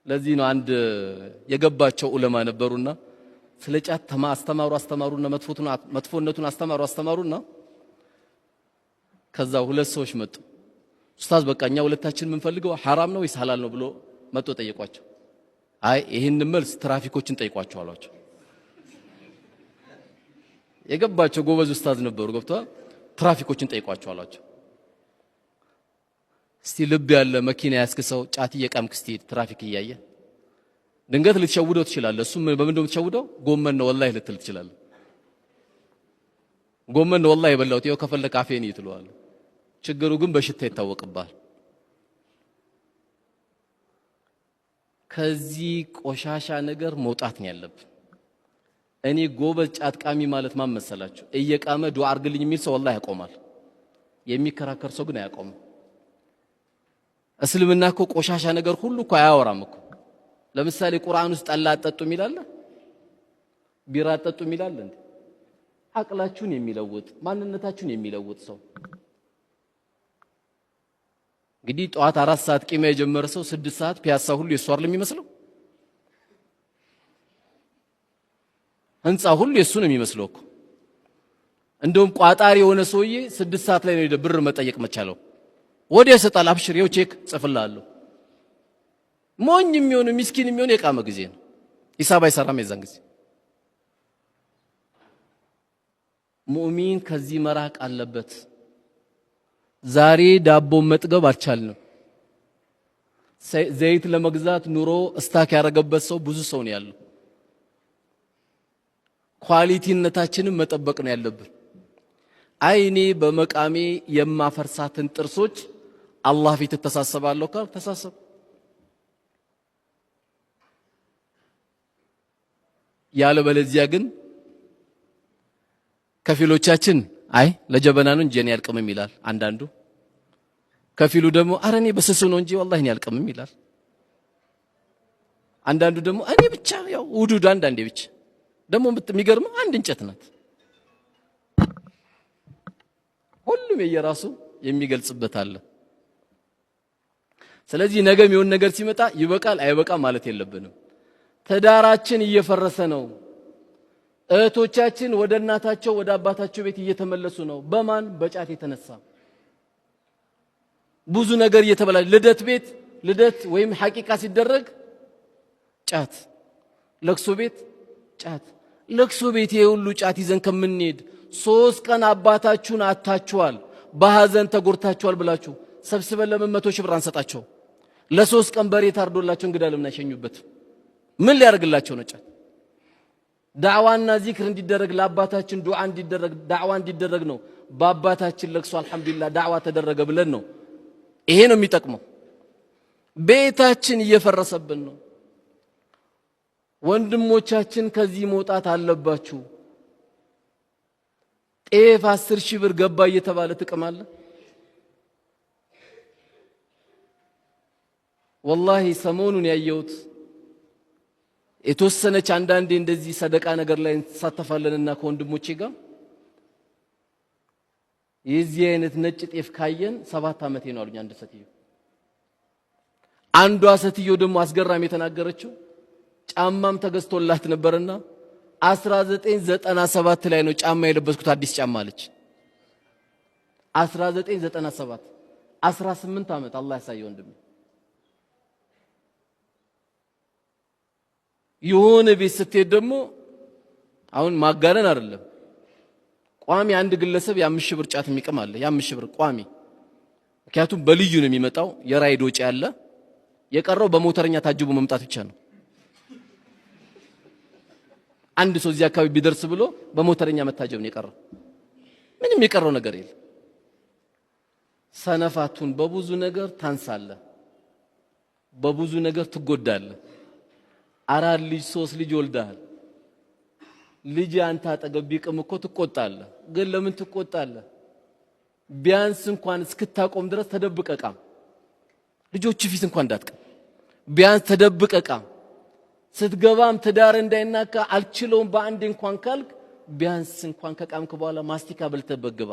ለዚህ ነው አንድ የገባቸው ዑለማ ነበሩና ስለ ጫት አስተማሩ አስተማሩና መጥፎነቱን አስተማሩ አስተማሩና ከዛ ሁለት ሰዎች መጡ። ኡስታዝ በቃ እኛ ሁለታችን የምንፈልገው ሐራም ነው ወይስ ሐላል ነው ብሎ መጥቶ ጠየቋቸው። አይ ይህን መልስ ትራፊኮችን ጠይቋቸው አሏቸው። የገባቸው ጎበዝ ኡስታዝ ነበሩ። ገብቷል። ትራፊኮችን ጠይቋቸው አሏቸው። እስቲ ልብ ያለ መኪና ያስክ ሰው ጫት እየቃምክ እስቲ ትራፊክ እያየ ድንገት ልትሸውደው ትችላለህ። እሱም በምን ነው የምትሸውደው? ጎመን ነው ወላሂ ልትል ትችላለህ። ጎመን ነው ወላሂ የበላሁት ይኸው ከፈለክ አፌን ትለዋለህ። ችግሩ ግን በሽታ ይታወቅብሃል። ከዚህ ቆሻሻ ነገር መውጣት ነው ያለብን። እኔ ጎበዝ ጫት ቃሚ ማለት ማን መሰላችሁ? እየቃመ ዱዓ አርግልኝ የሚል ሰው ወላሂ ያቆማል። የሚከራከር ሰው ግን አያቆምም። እስልምና እኮ ቆሻሻ ነገር ሁሉ እኮ አያወራም እኮ። ለምሳሌ ቁርአን ውስጥ ጠላ አትጠጡ የሚል አለ? ቢራ አትጠጡ የሚል አለ እንዴ? አቅላችሁን የሚለውጥ ማንነታችሁን የሚለውጥ ሰው እንግዲህ ጠዋት 4 ሰዓት ቂማ የጀመረ ሰው 6 ሰዓት ፒያሳ ሁሉ የሱ አይደል የሚመስለው? ህንፃ ሁሉ የሱ ነው የሚመስለው እኮ። እንደውም ቋጣሪ የሆነ ሰውዬ 6 ሰዓት ላይ ነው ብር መጠየቅ መቻለው። ወዲያ ይሰጣል። አብሽር ይኸው ቼክ ጽፍልሃለሁ። ሞኝ የሚሆን ሚስኪን የሚሆን የቃመ ጊዜ ነው። ሂሳብ አይሰራም የዛን ጊዜ። ሙእሚን ከዚህ መራቅ አለበት። ዛሬ ዳቦ መጥገብ አልቻልንም። ዘይት ለመግዛት ኑሮ stuck ያደረገበት ሰው ብዙ ሰው ነው ያለው። quality ነታችንን መጠበቅ ነው ያለብን። አይ እኔ በመቃሜ የማፈርሳትን ጥርሶች አላህ ፊት እተሳሰባለሁ ካልክ ተሳሰብ። ያለበለዚያ ግን ከፊሎቻችን አይ ለጀበና ነው እንጂ እኔ አልቅምም ይላል አንዳንዱ። ከፊሉ ደግሞ አረ እኔ በስሱ ነው እንጂ ወላሂ እኔ አልቅምም ይላል። አንዳንዱ ደግሞ እኔ ብቻ ያው ውዱድ አንዳንዴ ብቻ ደግሞ የሚገርመው አንድ እንጨት ናት። ሁሉም የየራሱ የሚገልጽበት አለ። ስለዚህ ነገ የሚሆን ነገር ሲመጣ ይበቃል አይበቃም ማለት የለብንም። ትዳራችን እየፈረሰ ነው። እህቶቻችን ወደ እናታቸው ወደ አባታቸው ቤት እየተመለሱ ነው። በማን? በጫት የተነሳ ብዙ ነገር እየተበላ ልደት ቤት ልደት ወይም ሐቂቃ ሲደረግ ጫት፣ ለቅሶ ቤት ጫት። ለቅሶ ቤት ይሄ ሁሉ ጫት ይዘን ከምንሄድ 3 ቀን አባታችሁን አታችኋል፣ በሐዘን ተጎድታችኋል ብላችሁ ሰብስበን ለምን 100 ሺህ ብር አንሰጣቸው? ለ3 ቀን በሬ ታርዶላቸው እንግዳ ለምን አይሸኙበት? ምን ሊያደርግላቸው ነው ጫት? ዳዕዋና ዚክር እንዲደረግ ለአባታችን ዱዓ እንዲደረግ ዳዕዋ እንዲደረግ ነው። በአባታችን ለቅሶ አልሐምዱሊላህ ዳዕዋ ተደረገ ብለን ነው። ይሄ ነው የሚጠቅመው። ቤታችን እየፈረሰብን ነው። ወንድሞቻችን ከዚህ መውጣት አለባችሁ። ጤፍ 10 ሺህ ብር ገባ እየተባለ ጥቅም አለ? ወላሂ ሰሞኑን ያየሁት የተወሰነች አንዳንዴ እንደዚህ ሰደቃ ነገር ላይ እንሳተፋለንና ከወንድሞቼ ጋር የዚህ አይነት ነጭ ጤፍ ካየን 7 ዓመቴ ነው አሉኝ አንድ ሴትዮ። አንዷ ሴትዮ ደግሞ አስገራሚ የተናገረችው ጫማም ተገዝቶላት ነበርና 1997 ላይ ነው ጫማ የለበስኩት አዲስ ጫማ አለች። 1997 18 ዓመት አላህ ያሳየው ወንድሜ። የሆነ ቤት ስትሄድ ደግሞ አሁን ማጋነን አይደለም፣ ቋሚ አንድ ግለሰብ የ5 ሺህ ብር ጫት የሚቅም አለ። የ5 ሺህ ብር ቋሚ። ምክንያቱም በልዩ ነው የሚመጣው፣ የራይድ ወጪ አለ። የቀረው በሞተረኛ ታጅቦ መምጣት ብቻ ነው። አንድ ሰው እዚህ አካባቢ ቢደርስ ብሎ በሞተረኛ መታጀብ ነው የቀረው። ምንም የቀረው ነገር የለም። ሰነፋቱን በብዙ ነገር ታንሳለህ፣ በብዙ ነገር ትጎዳለህ። 4 ልጅ 3 ልጅ ወልደሃል። ልጅ አንተ አጠገብ ቢቅም እኮ ትቆጣለህ። ግን ለምን ትቆጣለህ? ቢያንስ እንኳን እስክታቆም ድረስ ተደብቀህ ቃም። ልጆች ፊት እንኳን እንዳትቀም ቢያንስ ተደብቀህ ቃም። ስትገባም ትዳር እንዳይናካ አልችለውም በአንድ እንኳን ካልክ ቢያንስ እንኳን ከቃምክ በኋላ ማስቲካ በልተህ ግባ።